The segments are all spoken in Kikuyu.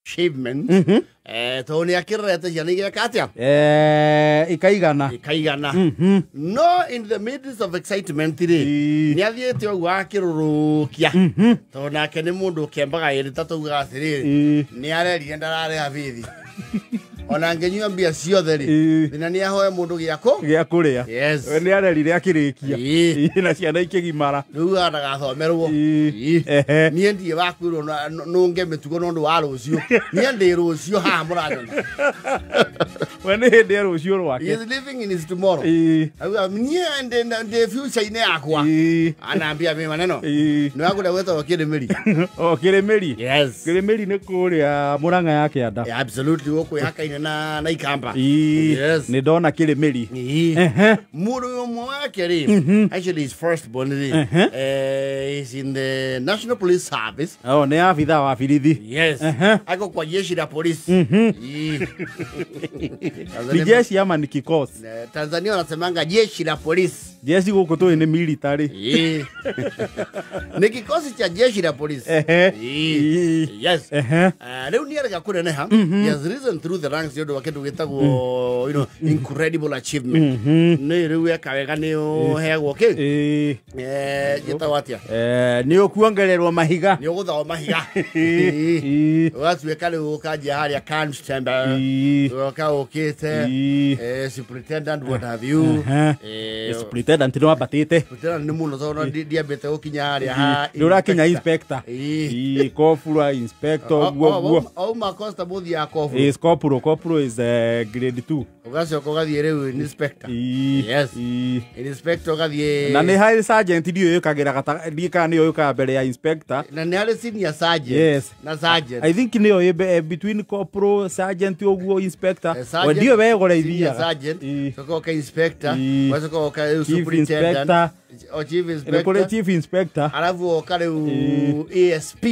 Achievement tondũ nĩ akĩrerete ciana igeka atĩa? Ikaigana. Ikaigana. No in the midst of excitement rĩ, nĩ athiĩte ũguo akĩrũrũkia, tondũ nake nĩ mũndũ ũkĩambaga ĩrĩ ta taugaga atĩrĩrĩ, nĩ arerire ndararĩha bithi ona ngĩnyua mbia ciothe rĩ, thĩna nĩ ahoe mũndũ gĩakũ gĩa kũrĩa. Yes. We nĩ arerire akĩrĩkia. Na ciana ikĩgimara. Rĩu ndagathomerwo. Niĩ ndiĩ wakwĩrwo nũnge mĩtugo nĩ ũndũ wa rũciũ. Niĩ ndĩ rũciũ haha mũranyona. We nĩ hĩndĩ ya rũciũ He rwake. is living in his tomorrow. Auga niĩ ndĩ future-inĩ yakwa. Anaambia mi maneno. Nĩ wakũrĩa gwĩtagwo Kĩrĩmĩri. O Kĩrĩmĩri. Yes. Kĩrĩmĩri nĩ kũrĩa Mũrang'a ya kĩanda. Yeah, absolutely, gũkũ ĩhakaine na Ikamba. Yes. Nĩ ndona Kĩrĩmĩri. Mũndũ ũmwe wake rĩ, actually his first born rĩ, is in the National Police Service. O nĩ abithaa wa birithi. Yes. Ako kwa jeshi la polisi. Ni jeshi ama ni kikosi? Tanzania wanasemanga jeshi la polisi. Jeshi gũkũ tũĩ nĩ military. Ni kikosi cha jeshi la polisi. Yes. Rĩu nĩ arega kũneneha. He has risen through the ranks nĩ ũndũ wa kĩndũ gĩtagwo incredible achievement. Nĩ rĩu eka wega nĩ ũheagwo kĩ? Gĩtagwo atĩa? Nĩ ũkuongererwo mahiga. Nĩ ũgũthagwo mahiga. Ũgatuĩka rĩu ũkanjia harĩa constable. Ũgoka ũkĩte superintendent, what have you. Superintendent nĩ wambatĩte. Superintendent nĩ mũno tondũ ndiambĩte gũkinya harĩa ha Nĩ ũrakinya inspector. Corporal, inspector, guo guo. Auma constable ũthiaga corporal. Is corporal, corporal is grade 2. Ũgacoka ũgathiĩ rĩu inspector. Yes. Inspector ũgathiĩ. Na nĩ harĩ sergeant ndiũĩ yũkagĩra ndiũĩ kana nĩyo yũkaga mbere ya inspector. Na nĩ harĩ senior sergeant. Yes. Na sergeant. I think nĩyo ĩ between corporal, sergeant ũguo inspector. We ndiũĩ wega ũrĩa ithiaga. Sergeant, ũcoka ũka inspector, ũgacoka ũka rĩu Chief superintendent. inspector. O chief Nĩ inspector. kũrĩ chief inspector. Alafu ũka rĩu ASP.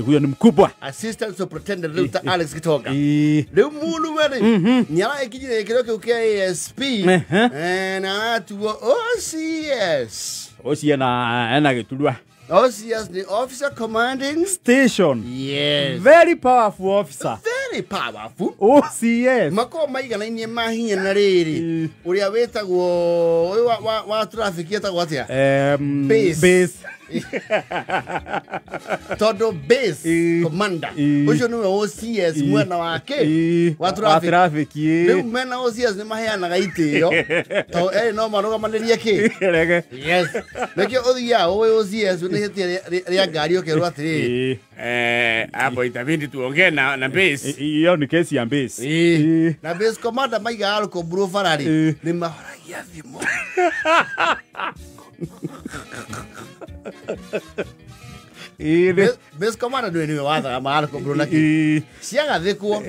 Huyo ni mkubwa. Assistant superintendent rĩu ta Alex Gitonga. Rĩu mũndũ we rĩ, nĩ aragĩkinyire gĩkĩro kĩu kĩa ASP, na aratuo OCS. OCS ena gĩturwa. OCS ni officer commanding station. Yes. Very powerful officer. Very powerful. OCS. Makoragwo maiganainie mahinya na rĩrĩ ũrĩa wĩtagwo ũyũ wa traffic etagwo atĩa? Base. Base. Tondũ base commander ũcio nĩwe OCS mwena wake wa traffic. Traffic. Rĩu mena OCS nĩ maheanaga itĩo tondũ erĩ no marũgamanĩrie kĩ? Rege. Yes. Nĩkĩo ũthiaga ũĩ OCS nĩ ihĩtia rĩa ngari ũkerwo atĩrĩrĩ, hapo itabidi tuongee na base. Hiyo ni kesi ya base. Na base commander maigaga rũkũmbũrũ bara-rĩ, nĩ mahoragia thimũ. Base commander nĩwe wathaga marũkũmbũrũ na kĩ? Ciagathĩkwo,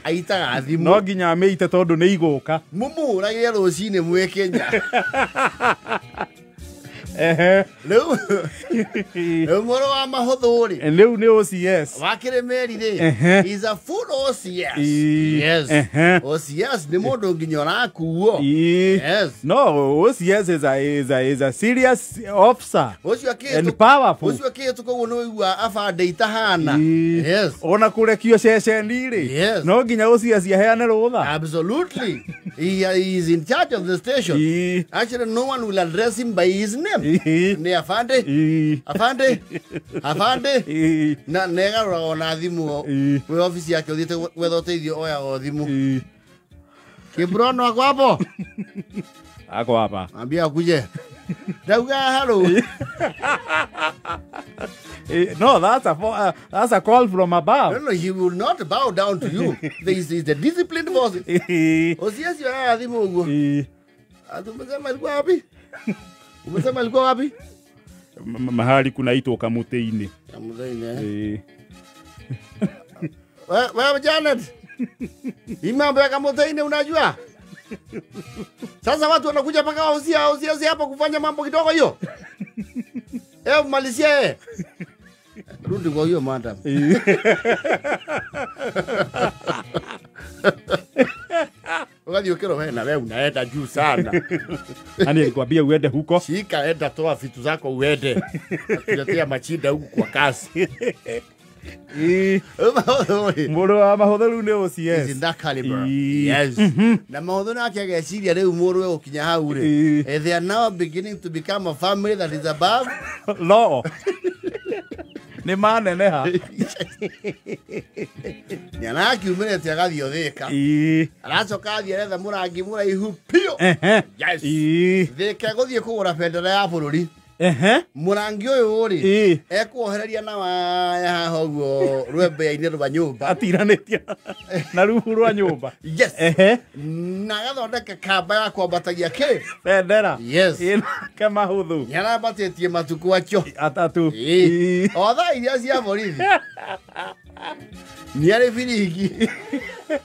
aitaga thimũ. No nginya amĩite tondũ nĩ igũka. Mũmũhũragĩre rũcinĩ mwĩ Kenya. Rĩu mũrũ wa mahũthũ rĩ, Rĩu nĩ OCS. Wa Kĩrĩmĩri rĩ, is a full OCS. Yes. OCS nĩ mũndũ nginya ũrakuo. Yes. No, OCS is a serious officer. And powerful. Ũcio akĩhĩtũka ũguo nĩ ũigua abande itahana. Yes. Ona kũrekio ceceni rĩ, Yes. no nginya OCS aheane rũtha. Absolutely. He is in charge of the station. Actually, no one will address him by his name. Nĩ afande. Afande. Afande. Na nĩagarũraga ona thimũ wĩ obici yake ũthiĩte gwetha ũteithio oyaga o thimũ. Kibrono ako hapo? Ako hapa. Ambia akuje. Ndauga halo. No, that's a call from above. No, no, he will not bow down to you. This is the disciplined force. OCS yoyaga thimũ ũguo. Umesema alikuwa wapi? Umesema alikuwa wapi? Mahali kunaitwa Kamutĩ-inĩ. Kamutĩ-inĩ. Wewe Janet. Hii mambo ya Kamutĩ-inĩ unajua? Sasa watu wanakuja mpaka OCS hapa kufanya mambo kidogo hiyo. Malizia Rudi kwa hiyo madam. Ũgathiĩ ũkĩrwo we na we unaenda juu sana. Nani alikwambia uende huko? Shika enda toa vitu zako uende. Tuletea machinda huku kwa kasi. Mũrũ wa Mahũthũ rĩu nĩ OCS. Is in that caliber. Yes. Na Mahũthũ nake ageciria rĩu mũrũwe gũkinya hau rĩ. They are now beginning to become a family that is above law. Nĩ maneneha. Nĩarakiumĩrĩte agathiĩ Thĩka. Aracoka athiĩ aretha mũrangi mũraihu piũ. Yes. Thĩka egũthiĩ kũgũra bendera ya bũrũri. Mũrangi ũyũ rĩ ekuohereria na waya haha ũguo rwembea-inĩ rwa nyũmba atiranĩtie na ruhu rwa nyũmba. Yes. Na agathondeka kamba ya kwambatagia kĩ bendera. Yes. Ke Mahũthũ nĩarambatĩtie matukũ acio atatũ. O thaa iria cia borithi nĩarĩ biringi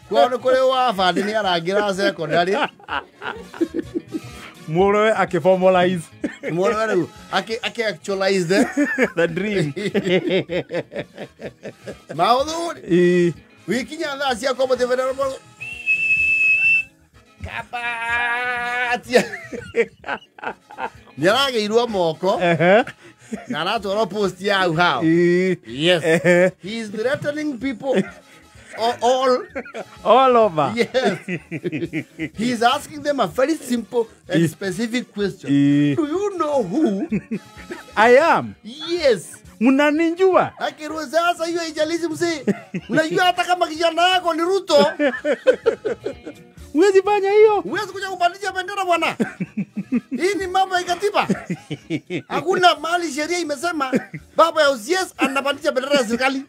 kwao nĩ kũrĩ wa bandi nĩarangĩra secondary. Mũrũwe akĩformalize. Mũrũwe rĩu akĩ-actualize the dream. Mahũthũ rĩ wikinya thaa cia kwambatia bendera kabatia nĩaragĩirwo moko na aratwarwo post ya hau hau. Yes. He is threatening people all over. Yes. He is asking them a very simple and specific question. Do you know who I am? Yes. Mnanijua? Akirwa sasa hiyo haijalishi mzee. Unajua hata kama kijana yako ni Ruto. Huwezi fanya hiyo. Huwezi kuja kubadilisha bendera bwana. Hii ni mambo ya katiba. Hakuna mahali sheria imesema baba ya OCS anabadilisha bendera ya serikali.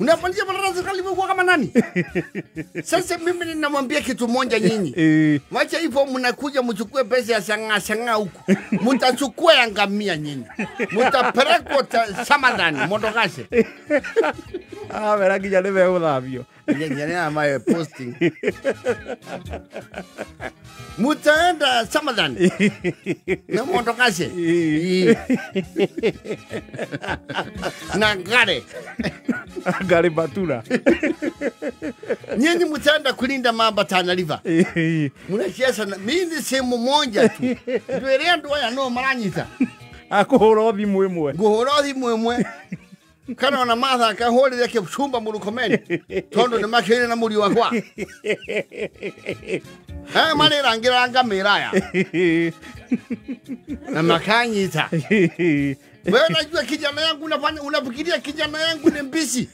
Unabadilisha bendera ya serikali wewe kama nani? Sasa mimi ninamwambia kitu moja nyinyi. Wacha hivyo mnakuja mchukue pesa ya shanga shanga huku. Mtachukua ya ngamia nyinyi. Mtapelekwa Samadani mondokashe. Ah, vera nginya nĩ megũthambio. Nginya amaye posting. Mutaenda Samadani. Na mondokashe. Na ngare. Ngare batura. Nyinyi mutaenda kulinda mamba Tana River. Mnacheza na mimi sehemu moja tu. Ndio ile ndio ya no maranyita. Akuhũra thimũ ĩmwe. Nguhũra thimũ ĩmwe. Kana ona Martha akahũrĩre Kipchumba Murkomen tondu nĩ makĩrĩ na mũriũ wakwa. Marĩrangĩra ngamĩra aya na makanyita. Wewe unajua kijana yangu unafanya unafikiria kijana yangu ni mbishi.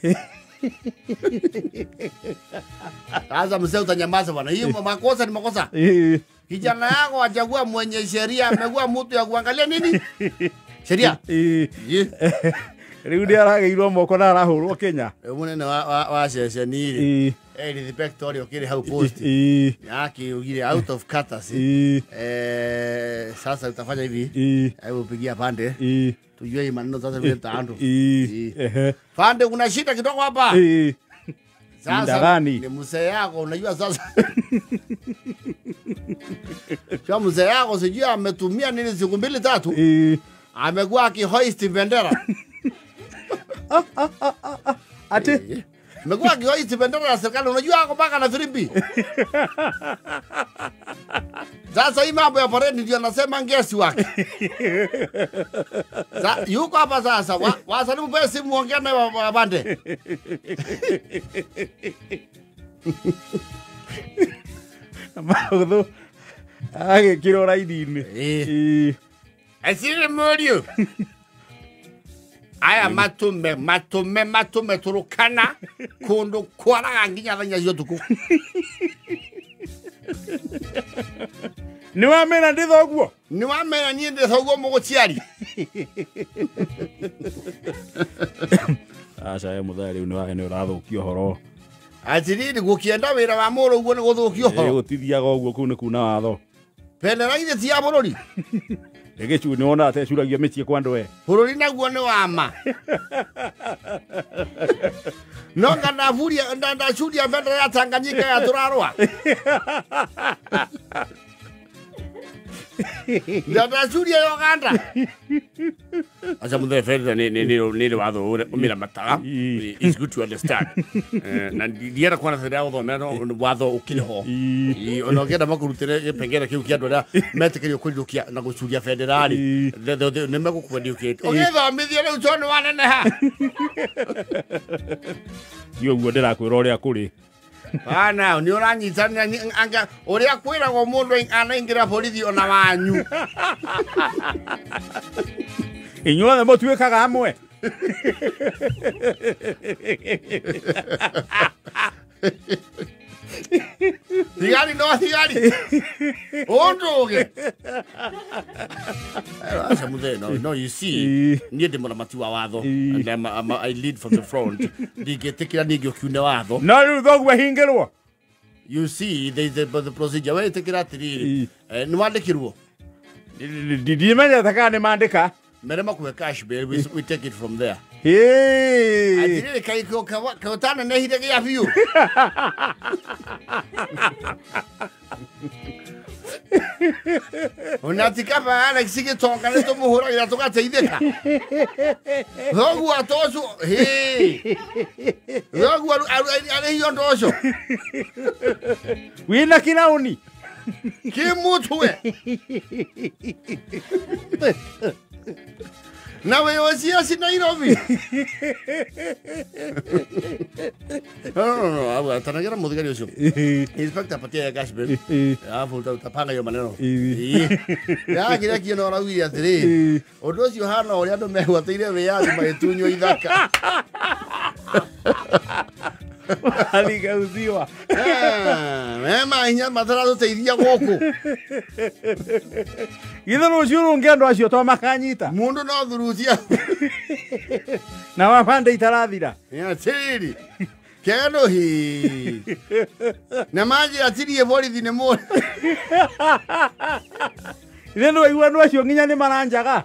Sasa mzee utanyamaza bwana. Hiyo makosa ni makosa. Kijana yako achagua mwenye sheria, amekuwa mtu ya kuangalia nini? Sheria. Rĩu nĩaragĩirwo moko na arahũrwo Kenya. Mũnene wa ceceni rĩ inspector ũrĩa ũkĩrĩ hau post akiugire out of courtesy sasa utafanya hivi, hebu pigia pande tujue hii maneno sasa vile tutaanza. Pande kuna shida kidogo hapa. Sasa ni mzee yako unajua sasa. Kwa mzee yako sijui ametumia nini siku mbili tatu. Amekuwa akihoist bendera. Ati amekuwa akihoist bendera ya serikali unajua ako mpaka na firimbi. Sasa hii mambo ya parade ndio anasema ngesi wake. Yuko hapa sasa. Wasalimu pesa muongea naye wabande. Maũthũ agĩkĩrwo raini-inĩ. Asire mũriũ. Aya matume matume matume Turukana kũndũ kwaraga nginya thaa inya cia ũtukũ. Nĩ wamera ndĩ thoguo? Nĩ wamera niĩ ndĩ thoguo mũgũciari. Aca we mũthaa rĩu nĩ ũrathũkia ũhoro. Atiriri gũkĩenda wĩra wa mũrũ ũguo nĩ gũthũkia ũhoro. Gũtithiaga ũguo kũu nĩ kuna watho. Bendera ithe ti ya bũrũri. Ĩgĩcu nĩ wona atĩ ĩcuragia mĩciĩ kwa andũ we. Bũrũri naguo nĩ wa ma. No nganaburia ndacuria bendera ya Tanganyika ya tũrarũa. Ndatacuria Uganda. Aca muthe bendera ni watho umiramataga. It's good to understand. Na ndiera kwana thira guthomera no watho ukiri ho. Ona ũngĩenda makurutire gĩpengere kĩu kĩa andũ arĩa metĩkĩrio kũrirũkia na gũcuria bendera rĩ, nĩ megũkwendiũkĩte. Ũgĩthomithio rĩu tondũ waneneha. Ti ũguo ndĩrakwĩra ũrĩa kũrĩ. Ana nĩ ũranyitanĩra anga ũrĩa kwĩragwo mũndũ anaingĩra borithi ona wanyu. Inyuothe mũtuĩkaga amwe. Thigari no thigari. Ũndũge. Aca muthe, no you see, niĩ ndĩ mũramati wa watho and I lead from the front. Ndingĩtĩkĩra ningĩ ũkiune watho. No rĩu thoguo ahingĩrwo. You see, there is the procedure. We ĩtĩkĩra atĩrĩrĩ, nĩ wandĩkirwo? Ndimenyete kana nĩ mandĩka. Mere makuhe cash bail, we take it from there. Hey. Atĩrĩrĩ, kaĩ ũtanenehire gĩa biũ. Ona ti kaba Alex gĩtonga nĩ tũmũhũragĩra tũgateithĩka. Thoguo atocio, hĩ. Thoguo arĩhio ũndũ ũcio. Wĩna kĩraũni. Kĩ mũtwe. Na wĩ ũcio ci Nairobi. No, atanagera mũthigari ũcio. Inspector apatia cash bail. Alafu utapanga hiyo maneno. Ya kĩrĩa kĩona ũraugire atĩrĩ, ũndũ ũcio hana ũrĩa andũ megwatĩire wĩyathi magĩtunywo ithaka. Aligeuziwa. Mema hinya mataratũteithia gũkũ. Githĩ rũciũ rũngĩ andũ acio to makanyita. Mũndũ no thurutia. Na wabande itarathira. Atĩrĩrĩ. Kĩgano hi. Na manjĩra tirie borithi nĩ mũndũ. Ithe nĩ waigua andũ acio nginya nĩ maranjaga.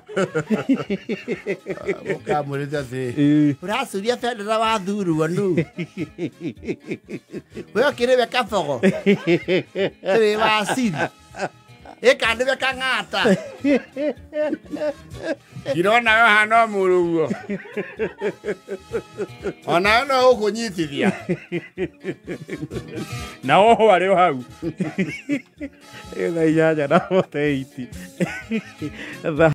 Ũkamwĩrĩte atĩrĩ, ũracuria bendera wathurwo nũ. We ũkĩrĩ we kabogo. Wĩ wa siri. Ĩka nĩwe kang'ata. Ndĩrona we hana o mũrũguo. Onawe no ũkũnyitithia. Na oho arĩ o hau. Thaa 8:48.